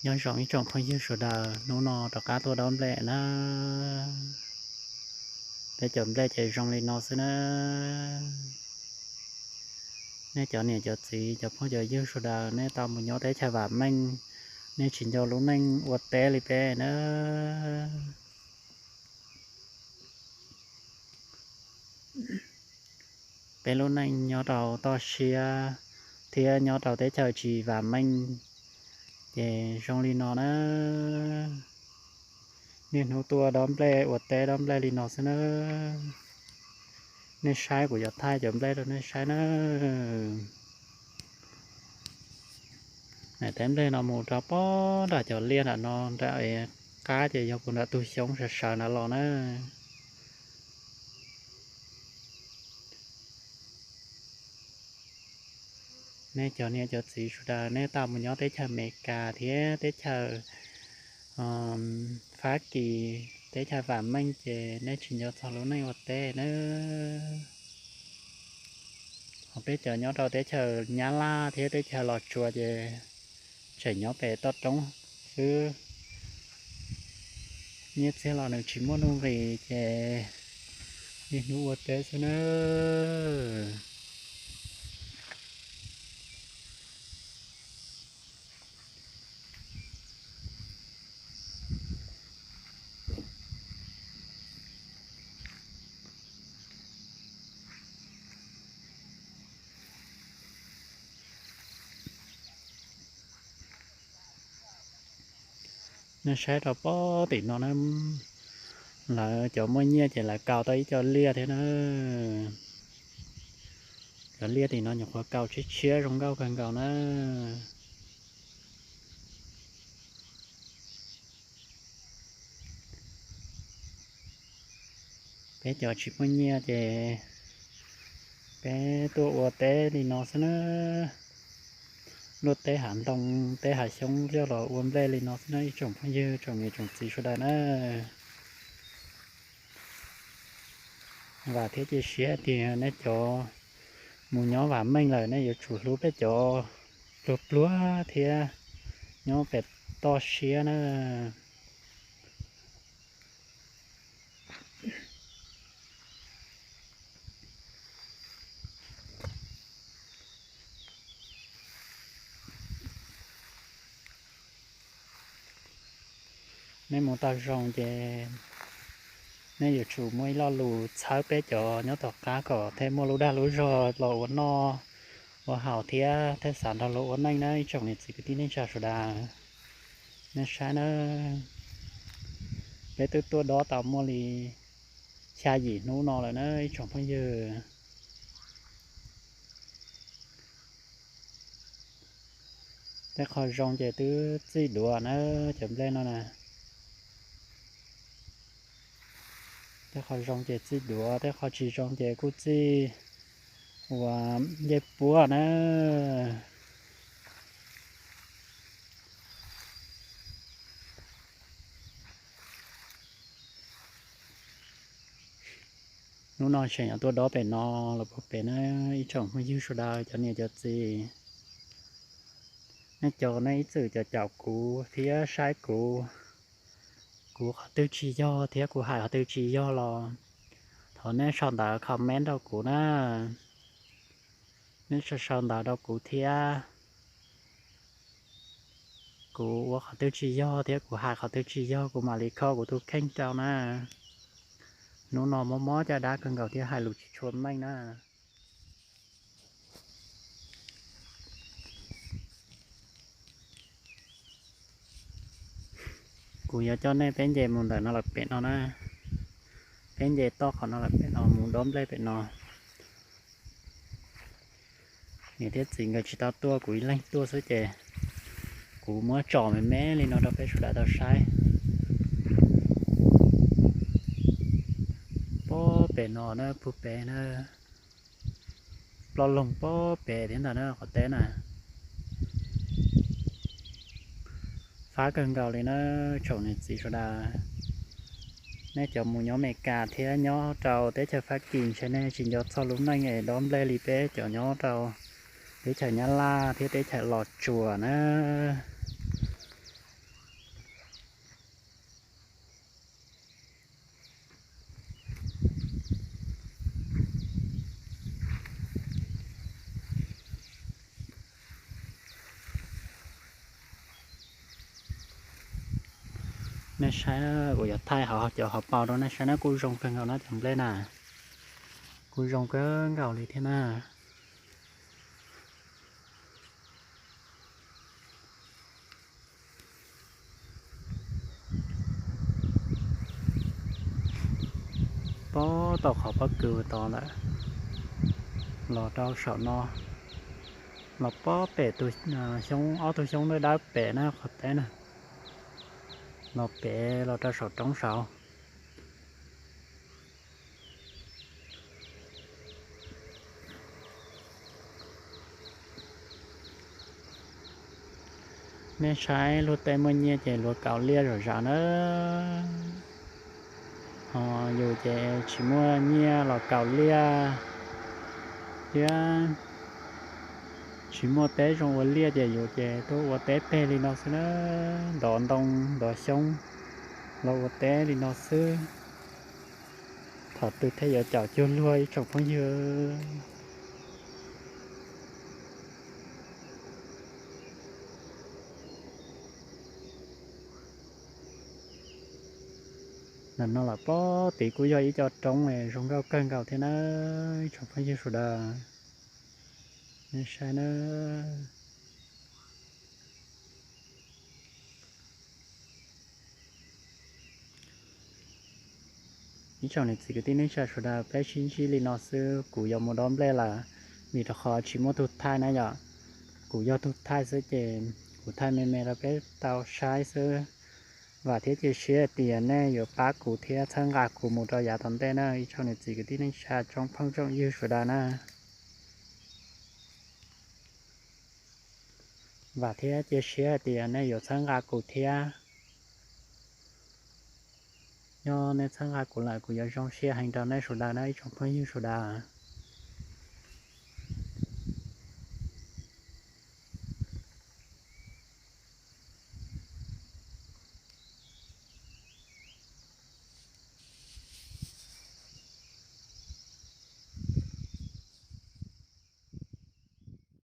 Nyob zoo ib tsoom phooj ywg sawv daws, hnub no rov qab tuaj dob nplej na. Peb cov nplej ces zoo li no xwb na. Nej cov niam cov txiv, cov phooj cov ywg sawv daws, nej tau mus nyob teb chaws vam meej, nej tsis nco lub neej ua teb li peb na. Peb lub neej nyob rau toj siab thiab nyob rau teb chaws tsis vam meej, ces zoo li no na. Niaj hnub tuaj dob nplej ua teb dob nplej li no xwb na. Nej saib, kuv yuav thaij cov nplej rau nej saib na. Teb nplej no mus rau pem nram cov liaj nram no, nram qab ces yog puag nram tus xyoob sawv sawv ntawd los na. Nej cov niam cov txiv sawv daws, nej tau mus nyob teb chaws Amelikas thiab teb chaws Fab Kis, teb chaws vam meej ces nej tsis nco txog lub neej ua teb na. Ho peb cov nyob rau teb chaws Nyab Laj thiab teb chaws Los Tsuas ces tseem nyob pem toj roob xwb. Nyiaj txiag los nws tsis muaj nuj nqis ces niaj hnub ua teb xwb na. Nej saib rau pem tim no na, lawv cov muaj nyiaj ces lawv kaus tau ib co liaj thiab na. Cov liaj tim no nyuam qhuav kaus tshiab tshiab zoo nkauj kawg nkaus na. Peb cov tsis muaj nyiaj ces peb tuaj ua teb li no xwb na. Luaj teb hav ntoo, teb hav xyoob coj los ua nplej li no xwb na ib tsoom phooj ywg tsoom niam tsoom txiv sawv daws na. Vam thiab cia siab tias nej cov mus nyob vam meej lawm nej yuav tsum hlub peb cov pluag pluag thiab nyob pem toj siab na. Nej mus tau zoo ces nej yuav tsum muaj ib lo lus txhawb peb cov nyob tom qab kom thiaj muaj lub dag lub zog los ua noj ua haus thiab thiaj xav nrog luag ua neej na ib tsoom niam txiv kwv tij neej tsa sawv daws. Nej saib na, peb twb tuaj dob tau muaj li xya yim hnub no lawm na ib tsoom phooj ywg. Tej qho zoo ces twb txij duav na, cov nplej no na. Tej qho zoo ces txij duav, tej qho tsis zoo ces kuj txij ua ncej puab na. Hnub no tseem yuav tuaj dob pem no los puag pem na ib tsoom phooj ywg sawv daws cov niam cov txiv. Nej cov nej ib txwm caum caum kuv thiab saib kuv, kuv qhov twg tsis yog thiab kuv hais qhov twg tsis yog los thov nej sau ntawv comment rau kuv na. Nej sau sau ntawv rau kuv thiab. Kuv ua qhov twg tsis yog thiab kuv hais qhov twg tsis yog kuv mam li kho kuv tus kheej rau na. Hnub no mob mob caj dab kawg nkaus thiab hais lus tsis tshua meej na. Kuv yuav coj nej peb nce mus ntawm no lawm pem no na. Peb nce toj qhov no lawm pem no mus dob nplej pem no. Niam thiab txiv nkawd tsis tau tuaj, kuv ib leeg tuaj xwb ces kuv muab tsom me me li no rau peb sawv daws tau saib. Pob pem no na, puag pem na, ploj loog pob pem thiab ntag na qhov teb na. Fab kawg nkaus li na tsoom niam txiv sawv daws. Nej cov mus nyob Amelikas thiab nyob rau teb chaws Fab Kis ntshe nej tsis nco txog lub neej es dob nplej li peb cov nyob rau teb chaws Nyab Laj thiab teb chaws Los Tsuas na. Nej saib na, kuv yuav thaij hauv cov hauv paus rau nej saib na, kuj zoo kawg nkaus na cov nplej na, kuj zoo kawg nkaus li thiab na. Pob tau qhov pob kws tod lawm, los rau saum no, los pob pem tus xyoob, ob tug xyoob dawb dawb pem na qhov teb na, los pem los rau saum roob saud. Nej saib luag tej muaj nyiaj ces luag kaus liaj zom zaws na, ho yus ces tsis muaj nyiaj los kaus liaj thiab tsis muaj teb zoo ua liaj ces yus ces tuaj ua teb peg li no xwb na, ntov ntoo ntov xyoob los ua teb li no xwb. Thaum twg thiaj yuav caum cuag luag ib tsoom phooj ywg. Ntawm no los pob tid kuj yog ib co roob zoo nkauj kawg nkaus thiab na, ib tsoom phooj ywg sawv daws. Nej saib na. Ib tsoom niam txiv kwv tij neej tsa sawv daws, peb sib ntsib li no xwb, kuv yuav mus dob nplej lawm, vim rau qhov tsis muaj tus thaij na yom. Kuv yog tus thaij xwb ces kuv thaij me me rau peb tau saib xwb. Vam thiab cia siab tias nej yuav pab kuv thiab txhawb nqa kuv mus rau yav tom ntej na ib tsoom niam txiv kwv tij neej tsa tsoom phooj tsoom ywg sawv daws na. Vam thiab cia siab hais tias nej yuav txhawb nqa kuv thiab. Yog nej txhawb nqa kuv lawm kuv yuav zoo siab heev rau nej sawv daws na ib tsoom phooj ywg sawv daws.